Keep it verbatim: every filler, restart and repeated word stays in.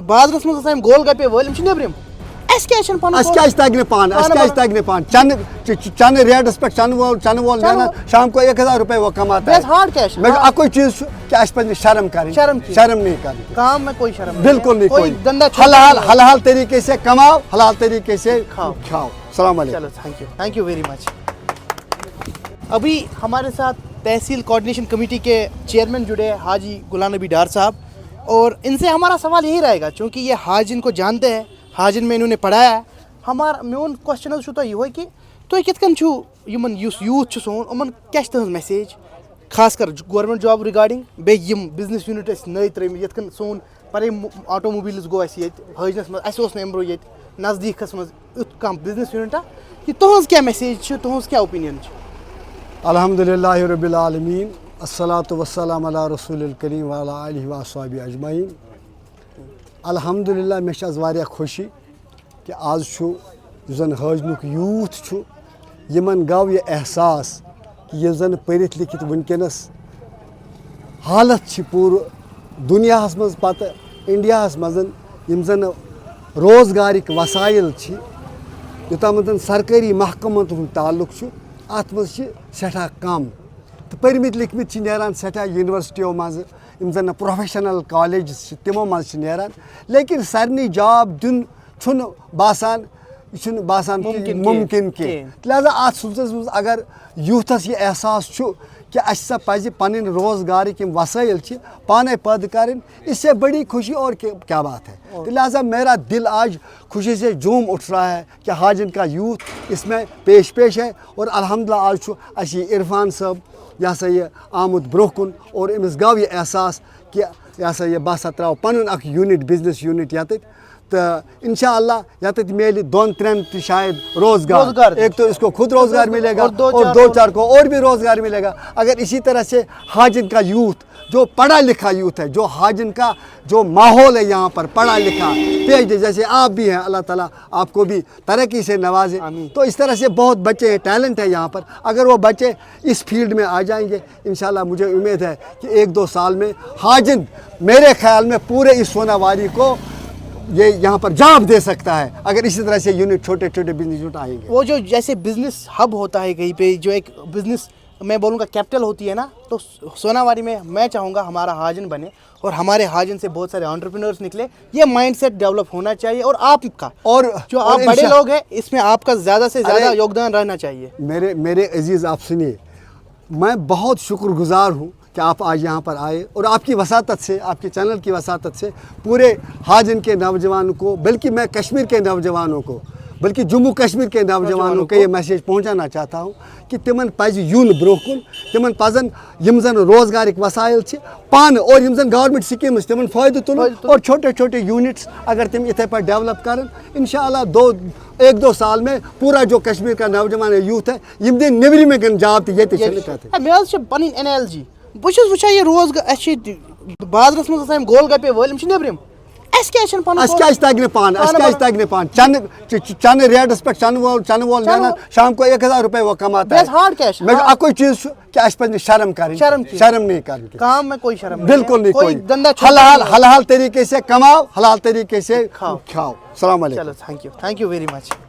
بازرس منٛز آسان یِم گول گپے وٲلۍ، یِم چھِ نیٚبرِم۔ اَسہِ کیٛازِ چھِنہٕ پَنُن اَسہِ کورٕ-، کیٛازِ تَگہِ نہٕ پانہٕ؟ اَسہِ پانہٕ کیٛازِ بَنُن؟ تَگہِ نہٕ پانہٕ؟ چَنہٕ، چ-، چ-، چَنہٕ ریٹَس پٮ۪ٹھ چَنہٕ وول، چَنہٕ وول چَنہٕ نیران وول۔ شام کو ایک ہزار روپے وہ کماتا ہے۔ بیٚیہِ حظ ہارڈ کیش۔ مےٚ چھُ اَکُے چیٖز چھُ کہِ اَسہِ پَزِ نہٕ شرم کَرٕنۍ۔ شرم کینٛہہ۔ شرم نہیں کَرٕنۍ۔ کام میں کوئی شرم نہیں بالکل ہے۔ نہیں کوئی کوئی۔ دھندا چھوڑ حلال، نہیں۔ حلال طریقے سے کماؤ، حلال طریقے سے کھاؤ۔ کھاؤ۔ السلام علیکم۔ چلو، thank U, thank U very much. ابھی ہمارے ساتھ تحصیل کوآرڈینیشن کمیٹی کے چیئرمین جڑے ہیں حاجی غلام نبی ڈار صاحب، اور ان سے ہمارا سوال یہی رہے گا، چونکہ یہ حاجن کو جانتے ہیں، حاجن میں انہوں نے پڑھایا ہے۔ ہمارا میون کوشچن حظ چھُ تۄہہِ یِہوٚے کہِ تُہۍ کِتھ کٔنۍ چھُو یِمَن، یُس یوٗتھ چھُ سون، یِمَن کیٛاہ چھِ تٕہٕنٛز میسیج؟ خاص کر گورمنٹ جاب رِگارڈِنٛگ، بیٚیہِ یِم بِزنِس یوٗنِٹ اَسہِ نٔے ترٛٲومٕتۍ، یِتھ کٔنۍ سون پَنٕنۍ آٹو موبیلٕز گوٚو اَسہِ ییٚتہِ حٲجنَس منٛز، اَسہِ اوس نہٕ اَمہِ برونٛہہ ییٚتہِ نزدیٖکَس منٛز یُتھ کانٛہہ بِزنِس یوٗنِٹا۔ یہِ تُہٕنٛز کیٛاہ میسیج چھِ، تُہٕنٛز کیٛاہ اوپیٖنین چھِ؟ الحمدللہ رب العالمین، الصلاۃ والسلام علی رسول الکریم وعلی آلہ و اصحابہ اجمعین۔ الحمدللہ، مےٚ چھِ آز واریاہ خوشی کہِ آز چھُ یُس زَن حٲجنُک یوٗتھ چھُ، یِمَن گوٚو یہِ احساس کہِ یُس زَن پٔرِتھ لیکھِتھ وٕنکیٚنَس حالت چھِ پوٗرٕ دُنیاہَس منٛز، پَتہٕ اِنڈیاہَس منٛز، یِم زَن روزگارٕکۍ وسایل چھِ، یوٚتام زَن سرکٲری محکمَن ہُنٛد تعلق چھُ، اَتھ منٛز چھِ سٮ۪ٹھاہ کَم۔ تہٕ پٔرمٕتۍ لیکھمٕتۍ چھِ نیران سٮ۪ٹھاہ یونیورسٹیو منٛزٕ، یِم زَن نہٕ پروفیشنل کالجز چھِ، تِمو منٛز چھِ نیران، لیکن سارنٕے جاب دیُن چھُنہٕ باسان، یہِ چھُنہٕ باسان کہِ مُمکِن کینٛہہ۔ مُمکِن کینٛہہ۔ کینٛہہ۔ لہذا اَتھ سلسلس منٛز اگر یوٗتھس یہِ احساس چھُ کہِ اَسہِ ہسا پَزِ پَنٕنۍ روزگارٕکۍ یِم وسٲیِل چھِ پانَے پٲدٕ کَرٕنۍ، اس سے بڑی خوشی اور کیا، کیا بات ہے؟ تو لہذا میرا دل آج خوشی سے جھوم اٹھ رہا ہے کہ حاجن کا یوتھ اس میں پیش پیش ہے۔ اور الحمدللہ آز چھُ اَسہِ یہِ عرفان صٲب، یہِ ہسا یہِ آمُت برونٛہہ کُن، اور أمِس گوٚو یہِ احساس کہ یہِ ہسا یہِ بہٕ ہسا ترٛاوٕ پنُن اکھ یوٗنِٹ، بزنس یوٗنِٹ ییٚتٮ۪تھ۔ تہٕ انشاءاللہ ییٚتٮ۪تھ میلہِ دۄن ترٛٮ۪ن تہِ شاید روزگار۔ روزگار تہِ۔ ایک تو اس کو خود روزگار ملے گا اور دو اور چار دو کو۔ چار کو اور بھی روزگار ملے گا۔ اگر اسی طرح سے حاجن کا یوتھ، جو پڑھا لکھا یوتھ ہے، جو حاجن کا جو ماحول ہے یہاں پر، پڑھا لکھا، پی ایچ ڈی جیسے آپ بھی ہیں، اللہ تعالیٰ آپ کو بھی ترقی سے نوازے۔ آمین۔ تو اس طرح سے بہت بچے ہیں، ٹیلنٹ ہے یہاں پر۔ اگر وہ بچے اس فیلڈ میں آ جائیں گے، انشاءاللہ مجھے امید ہے کہ ایک دو سال میں حاجن، میرے خیال میں، پورے اس سوناواری کو یہ یہاں پر جاب دے سکتا ہے، اگر اسی طرح سے یونٹ، چھوٹے چھوٹے بزنس یونٹ آئیں گے۔ وہ جو جیسے بزنس ہب ہوتا ہے کہیں پہ، جو ایک بزنس، میں بولوں گا، کیپٹل ہوتی ہے نا، تو سوناواری میں میں چاہوں گا ہمارا حاجن بنے اور ہمارے حاجن سے بہت سارے آنٹرپرینورز نکلے۔ یہ مائنڈ سیٹ ڈیولپ ہونا چاہیے، اور آپ کا، اور جو اور آپ بڑے انشاء- لوگ ہیں، اس میں آپ کا زیادہ سے زیادہ ارے، یوگدان رہنا چاہیے۔ میرے میرے عزیز آپ سنیے، میں بہت شکر گزار ہوں کہ آپ آج یہاں پر آئے اور آپ کی وساطت سے، آپ کے چینل کی وساطت سے پورے حاجن کے نوجوانوں کو، بلکہ میں کشمیر کے نوجوانوں کو، بلکہ جموں کشمیر کے نوجوانوں کو یہ میسیج پہنچانا چاہتا ہوں کہ تمن پزِ یُن برونٛہہ کُن، تمن پزن یِم زن روزگارٕکۍ وسایل چھِ پانہٕ اور یِم زن گورنمنٹ سکیٖمز چھِ تمن فٲیدٕ تُلُن، فٲیدٕ تُلُن۔ اور چھوٹے چھوٹے یونٹس اگر تِم یِتھے پٲٹھۍ ڈیولپ کرن، انشاءاللہ دو ایک دو سال میں پورا جو کشمیر کا نوجوان ہے، یوتھ ہے، یِم دِن نیٚبرِمٮ۪ن جاب تہِ ییٚتہِ چھِنہٕ کَتھٕے۔ ہے، مےٚ حظ چھِ پَنٕنۍ انالجی۔ بہٕ چھُس وٕچھان یہِ روزگار، اَسہِ چھِ بازرَس منٛز آسان یِم گول گپے وٲلۍ، یِم چھِ نیٚبرِم۔ اَسہِ کیٛازِ چھِنہٕ پَنُن اَسہِ کیٛازِ تَگہِ نہٕ پانہٕ؟ اَسہِ پانہٕ کیٛازِ پَنُن تَگہِ نہٕ پانہٕ؟ چَنہٕ، چ-، چ-، چَنہٕ ریٹَس پٮ۪ٹھ چَنہٕ وول، چَنہٕ وول چَنہٕ نیران، شام کو ایک ہزار روپے وہ کماتا بیٚیہِ حظ ہے۔ Hard cash. مےٚ چھُ اَکُے چیٖز چھُ کہِ اَسہِ پَزِ نہٕ شرم کَرٕنۍ۔ شرم کینٛہہ۔ شرم نہیں کَرٕنۍ کینٛہہ۔ کام میں کوئی شرم نہیں بالکل ہے۔ نہیں کوئی کوئی۔ دھندا چھوڑ حلال، نہیں۔ حلال طریقے سے کماؤ، حلال طریقے سے کھاؤ۔ کھاؤ۔ السلام علیکم۔ چلو، thank U, thank U very much.